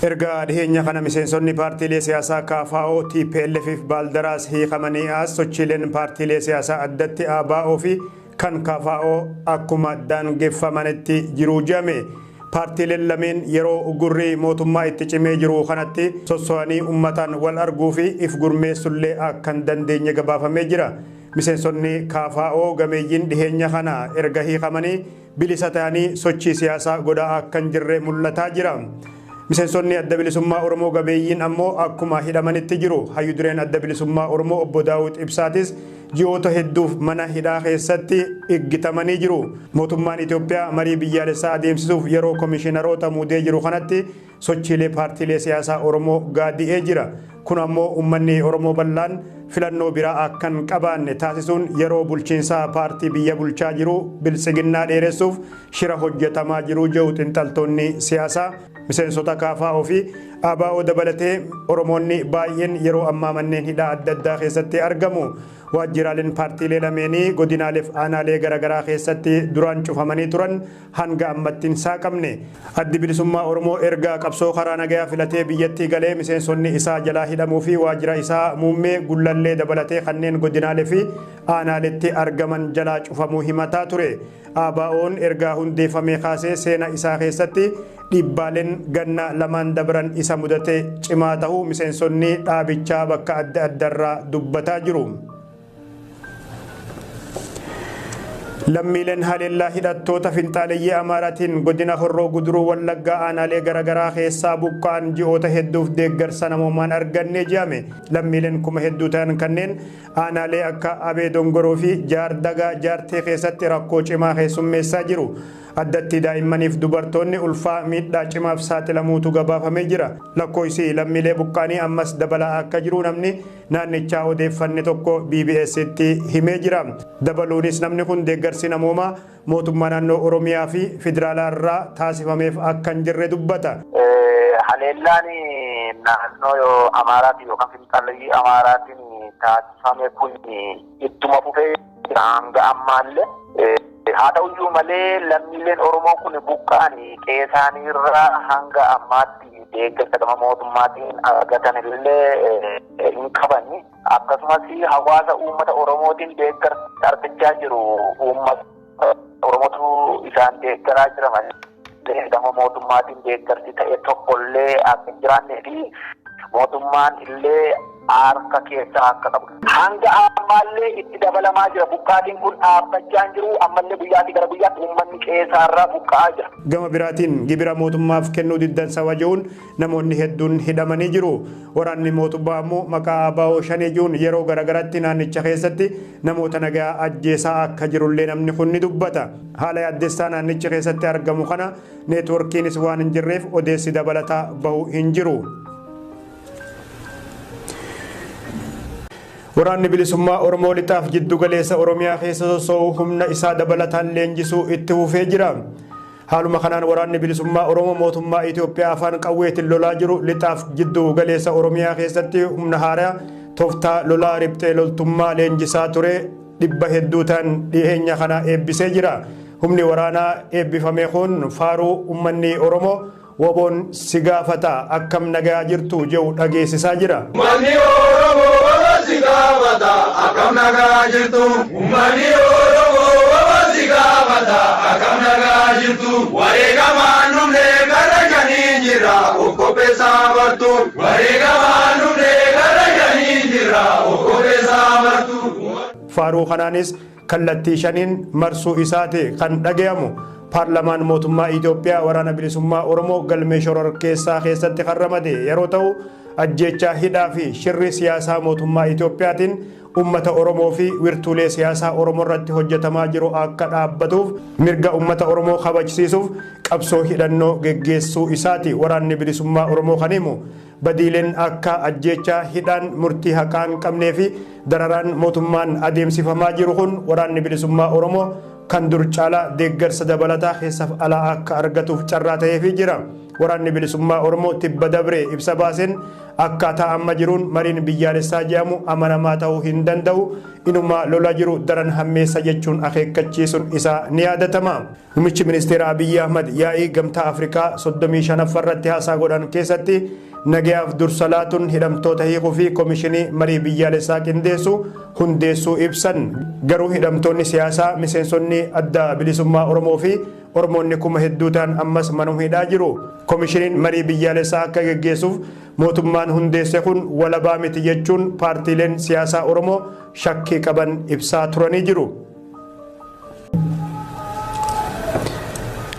Erga dhiheenya kana miseensonni paartiilee siyaasaa KFO, TPLF fi Baaldaraas hiikamanii as sochiileen paartiilee siyaasaa addatti ABO fi kan KFO akkuma daangeffamanitti jiru jedhame. Paartiileen lameen yeroo ugurri mootummaa itti cimee jiru kanatti sosso'anii uummataan wal arguu fi if gurmeessullee akka hin dandeenye gabaafamee jira. Miseensonni KFO gameeyyiin dhiheenya kana erga hiikamanii bilisa ta'anii sochii siyaasaa godhaa akka hin jirre mul'ataa jira. Miseensonni adda bilisummaa Oromoo gameeyyiin ammoo akkuma hidhamanitti jiru. Hayyu dureen adda bilisummaa Oromoo obbo Daawud Ibsaatis ji'oota hedduuf mana hidhaa keessatti iggitamanii jiru. Mootummaan Itoophiyaa marii biyyaalessaa adeemsisuuf yeroo komishiinaroota muudee jiru kanatti sochiilee paartiilee siyaasaa Oromoo gaadi'ee jira. Kun ammoo uummanni Oromoo bal'aan filannoo biraa akka hin qabaanne taasisuun yeroo bulchiinsaa paartii biyya bulchaa jiru biltsiginnaa dheeressuuf shira hojjetamaa jiru jedhu xiinxaltoonni siyaasaa. Miseensota KFO fi ABO dabalatee Oromoonni baay'een yeroo ammaa manneen hidhaa adda addaa keessatti argamu. Waajjiraaleen paartiilee lameenii godinaalee fi aanaalee garaagaraa keessatti duraan cufamanii turan hanga ammatti hin saaqamne. Addi bilisummaa Oromoo erga qabsoo karaa nagayaa filatee biyyattii galee miseensonni isaa jalaa hidhamuu fi waajjira isaa muummee gullallee dabalatee kanneen godinaalee fi aanaaleetti argaman jalaa cufamuu himataa ture. ABO'n erga hundeeffamee kaasee seena isaa keessatti dhiibbaaleen ganna lamaan dabran isa mudate cimaa ta'uu miseensonni dhaabichaa bakka adda addaarraa dubbataa jiru. Lammiileen haleellaa hidhattoota finxaaleyyii Amaaraatiin godina Horroo Guduruu Wallaggaa aanaalee garaagaraa keessaa buqqa'an ji'oota hedduuf deeggarsa namoomaan arganne jedhame. Lammiileen kuma hedduu ta'an kanneen aanaalee akka Abee Dongoroo fi Jaardagaa Jaartee keessatti rakkoo cimaa keessummeessaa jiru. Addatti daa'immaniif dubartoonni ulfaa miidhaa cimaaf saaxilamuutu gabaafamee jira. Lakkoofsi lammiilee buqqaanii ammas dabalaa akka jiru namni naannichaa odeeffanne tokko BBS'tti himee jira. Dabaluunis namni kun deeggarsi namoomaa mootummaa naannoo Oromiyaa fi federaalaa irraa taasifameef akka hin jirre dubbata. Haleellaan naannoo Amaaraatiin yookaan finxaalii Amaaraatiin taasifame kun ittuma fufee jira hanga ammaallee. Haa ta'uyyuu malee lammiileen Oromoo kun buqqa'an qe'ee isaanii irraa hanga ammaatti deeggarsa gama mootummaatiin argatan illee hin qabani. Akkasumas hawaasa uummata Oromootiin deeggarsa argachaa jiru. Uummata Oromootu isaan deeggaraa jira malee gama mootummaatiin deeggarsi ta'e tokkollee akka hin jiraannee fi mootummaan illee harka keessaa akka qabu. Hanga ammaallee itti dabalamaa jira. Buqqaatiin kun dhaabbachaa hin jiru. Ammallee guyyaatii gara guyyaatti uummanni qe'eesaarraa buqqa'aa jira. Gama biraatiin gibira mootummaaf kennuu diddan sabajuun namoonni hedduun hidhamanii jiru. Waraanni mootummaa ammoo maqaa ABO shanee jiruun yeroo garaagaratti naannicha keessatti namoota nagaa ajjeesaa akka jirullee namni kun ni dubbata. Haala yaaddessaa naannicha keessatti argamu kana neetwoorkiinis waan hin jirreef odeessi dabalataa bahu hin jiru. Waraanni bilisummaa Oromoo lixaaf jiddu galeessa Oromiyaa keessa soso'uu humna isaa dabalataan leenjisuu itti fufee jira. Haaluma kanaan waraanni bilisummaa Oromoo mootummaa Itoophiyaa afaan qawweetiin lolaa jiru lixaaf jiddu galeessa Oromiyaa keessatti humna haaraa tooftaa lolaa riphxee loltummaa leenjisaa ture dhibba hedduu ta'an dhiheenya kana eebbisee jira. Humni waraanaa eebbifame kun faaruu uummanni Oromoo woboon si gaafata akkam nagaa jirtu jedhu dhageessisaa jira. Uummanni Oromoo si gaafata akkam nagaa jirtu. Uummanni Oromoo si gaafata akkam nagaa jirtu. Wareegamaan dhumnee gara shanii jira of qopheessaa bartu. Wareegamaan dhumnee gara shanii jira of qopheessaa bartu. Faaruu kanaanis kallattii shaniin marsuu isaati kan dhagayamu. Paarlamaan mootummaa Itoophiyaa waraana bilisummaa Oromoo galmee shororkeessaa keessatti kan ramade yeroo ta'u ajjeechaa hidhaa fi shirri siyaasaa mootummaa Itoophiyaatiin uummata Oromoo fi wirtuulee siyaasaa Oromoo irratti hojjetamaa jiru akka dhaabbatuuf mirga uummata Oromoo kabajsiisuuf qabsoo hidhannoo geggeessuu isaati waraanni bilisummaa Oromoo kan himu. Badiileen akka ajjeechaa hidhaan murtii haqaa hin qabnee fi dararaan mootummaan adeemsifamaa jiru kun waraanni bilisummaa Oromoo kan dur caalaa deeggarsa dabalataa keessaaf alaa akka argatuuf carraa ta'eefii jira. Waraanni bilisummaa Oromoo tibba dabree ibsa baaseen akkaataa amma jiruun mariin biyyaalessaa jedhamu amanamaa ta'uu hin danda'u, inuma lola jiru daran hammeessa jechuun akeekkachiisuun isaa ni yaadatama. Muummichi ministeera Abiyyi Ahmad yaa'ii Gamtaa Afrikaa 35 irratti haasaa godhan keessatti nagayaaf dursa laatuun hidhamtoota hiikuu fi koomishinii marii biyyaalessaa qindeessu hundeessuu ibsan. Garuu hidhamtoonni siyaasaa miseensonni adda bilisummaa Oromoo fi Oromoonni kuma hedduu ta'an ammas manuma hidhaa jiru. Koomishiniin marii biyyaalessaa akka geggeessuuf mootummaan hundeesse kun walabaa miti jechuun paartiileen siyaasaa Oromoo shakkii qaban ibsaa turanii jiru.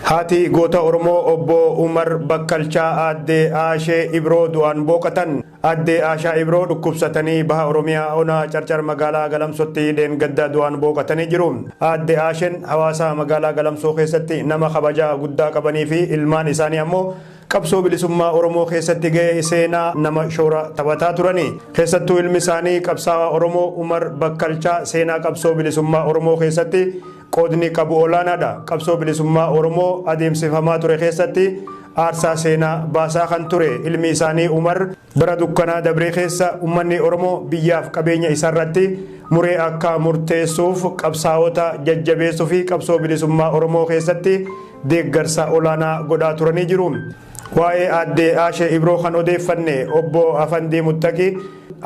Haati goota Oromoo obbo Umar Bakkalchaa Aaddee Aashee Ibroo du'aan booqatan. Aaddee Aashaa Ibroo dhukkubsatanii baha Oromiyaa onaa carcar magaalaa Galamsootti dheengaddaa du'aan booqatanii jiru. Aaddee Aasheen hawaasa magaalaa Galamsoo keessatti nama kabajaa guddaa qabanii fi ilmaan isaanii ammoo qabsoo bilisummaa Oromoo keessatti ga'ee seenaa nama shoora taphataa turani. Keessattuu ilmi isaanii qabsaa'aa Oromoo Umar Bakkalchaa seenaa qabsoo bilisummaa Oromoo keessatti qoodni qabu olaanaadha. Qabsoo bilisummaa Oromoo adeemsifamaa ture keessatti aarsaa seenaa baasaa kan ture ilmi isaanii Umar bara dukkanaa dabree keessa uummanni Oromoo biyyaaf qabeenya isaarratti muree akka murteessuuf qabsaa'ota jajjabeessuu fi qabsoo bilisummaa Oromoo keessatti deeggarsa olaanaa godhaa turanii jiru. Waa'ee Aaddee Aashee Ibroo kan odeeffanne obbo Afandii Muttaqi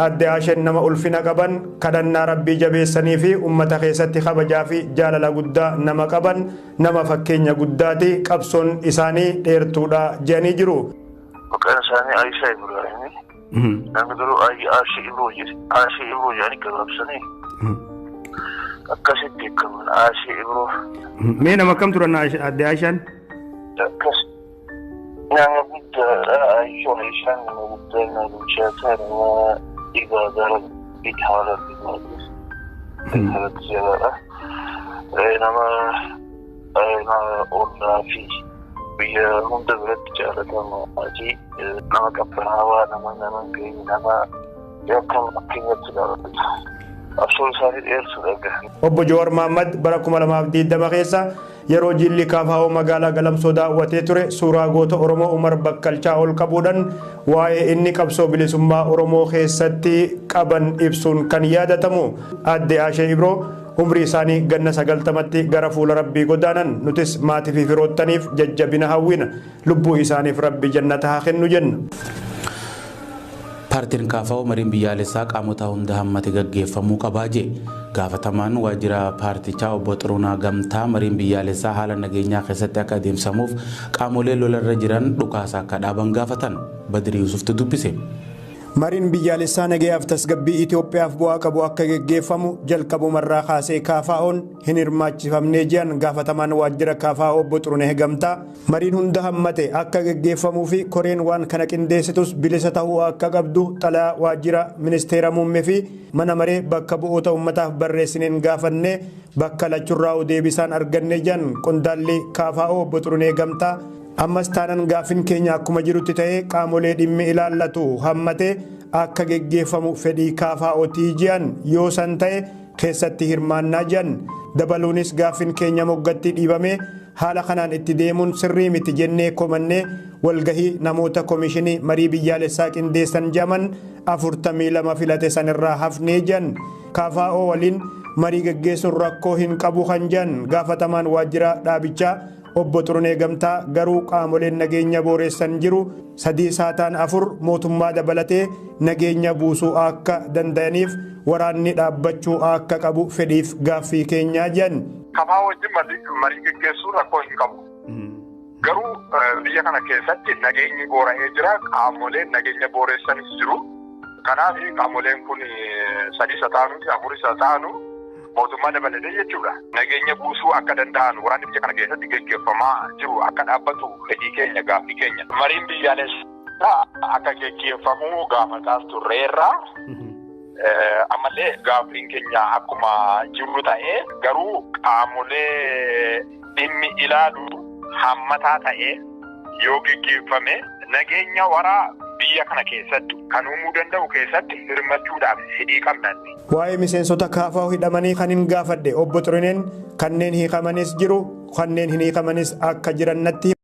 Aaddee Aasheen nama ulfina qaban, kadhannaa rabbii jabeessanii fi uummata keessatti kabajaa fi jaalala guddaa nama qaban, nama fakkeenya guddaati, qabsoon isaanii dheertuudha jedhanii jiru. Maqaan isaanii Aayishaa Ibraahimi. Namni garuu Aashee Ibroo jedhe. Aashee Ibroo jedhanii gabaabsanii akkasitti beekaman Aashee Ibroo. Mee nama akkam turan Aaddee Aashaan? Akkas nama guddaadha. Aayishaan nama guddaa, nama bilchaataa, nama ibaadaa rabbii haala rabbii haala jabaadha. Nama ollaa fi biyya hunda biratti jaalatamaa fi nama qabbanaawaa, nama hin geenye, nama akka fakkeenyatti ilaalatu. Qabsoon isaanii dheertuudha egaa. Obbo Jawaar Mahaammad bara 2020 keessa yeroo jilli KFO magaalaa Galamsoo daawwatee ture suuraa goota Oromoo Umar Bakkalchaa ol qabuudhaan waa'ee inni qabsoo bilisummaa Oromoo keessatti qaban ibsuun kan yaadatamu. Aaddee Aashee Ibroo umrii isaanii ganna 90tti gara fuula rabbii godaanan. Nutis maatii fi firoottaniif jajjabina hawwina. Lubbuu isaaniif rabbi jannata haa kennu jenna. Paartiin KFO mariin biyyaalessaa qaamota hunda hammate gaggeeffamuu qabaa jee. Gaafatamaan waajjira paartichaa obbo Xiruunaa Gamtaa mariin biyyaalessaa haala nageenyaa keessatti akka adeemsamuuf qaamolee lolarra jiran dhukaasa akka dhaaban gaafatan. Badrii Yuusuftu dubbise. Mariin biyyaalessaa nagayaaf tasgabbii Itoophiyaaf bu'aa qabu akka geggeeffamu jalqabumarraa kaasee KFO'n hin hirmaachifamnee jiran gaafatamaan waajjira KFO obbo Xirunee Gamtaa mariin hunda hammate akka geggeeffamuu fi koreen waan kana qindeessitus bilisa ta'uu akka qabdu xalayaa waajjira ministeera muummee fi mana maree bakka bu'oota uummataaf barreessineen gaafannee bakka lachurraa deebisaan arganne jiran qondaalli KFO obbo Xirunee Gamtaa. Ammas taanan gaafin keenya akkuma jirutti ta'ee qaamolee dhimmi ilaallatu hammatee akka geggeeffamu fedhii KFO'tii ji'an yoo san ta'e keessatti hirmaannaa ji'an. Dabaluunis gaafin keenya moggatti dhiibamee haala kanaan itti deemuun sirrii miti jennee komannee walgahii namoota koomishinii marii biyyaalessaa qindeessan jedhaman 42 filate sanirraa hafnee ji'an. KFO waliin marii geggeessuun rakkoo hin qabu kan ji'an gaafatamaan waajjira dhaabichaa obbo Xirunee Gamtaa garuu qaamoleen nageenya booressan jiru 3 saataan 4 mootummaa dabalatee nageenya buusuu akka danda'aniif waraanni dhaabbachuu akka qabu fedhiif gaaffii keenyaa jiran. KFO wajjin marii geggeessuu rakkoo hin qabu. Garuu biyya kana keessatti nageenyi boora'ee jira, qaamoleen nageenya booressanis jiru. Kanaaf qaamoleen kun 3 sataanu 4 sataanu mootummaa dabalatee jechuudha. Nageenya buusuu akka danda'an waraanni biyya kana keessatti geggeeffamaa jiru akka dhaabbatu fedhii keenya gaaffii keenya. Mariin biyyaalessaa akka geggeeffamu gaafataas turreerra. Ammallee gaaffiin keenya akkuma jiru ta'ee garuu qaamolee dhimmi ilaalu hammataa ta'ee yoo geggeeffame nageenya waraa biyya kana keessatti kan uumuu danda'u keessatti hirmachuudhaaf fedhii qabna. Waa'ee miseensota KFO hidhamanii kan hin gaafadhe obbo Xuruneen kanneen hiikamanis jiru kanneen hin hiikamanis akka jiran natti.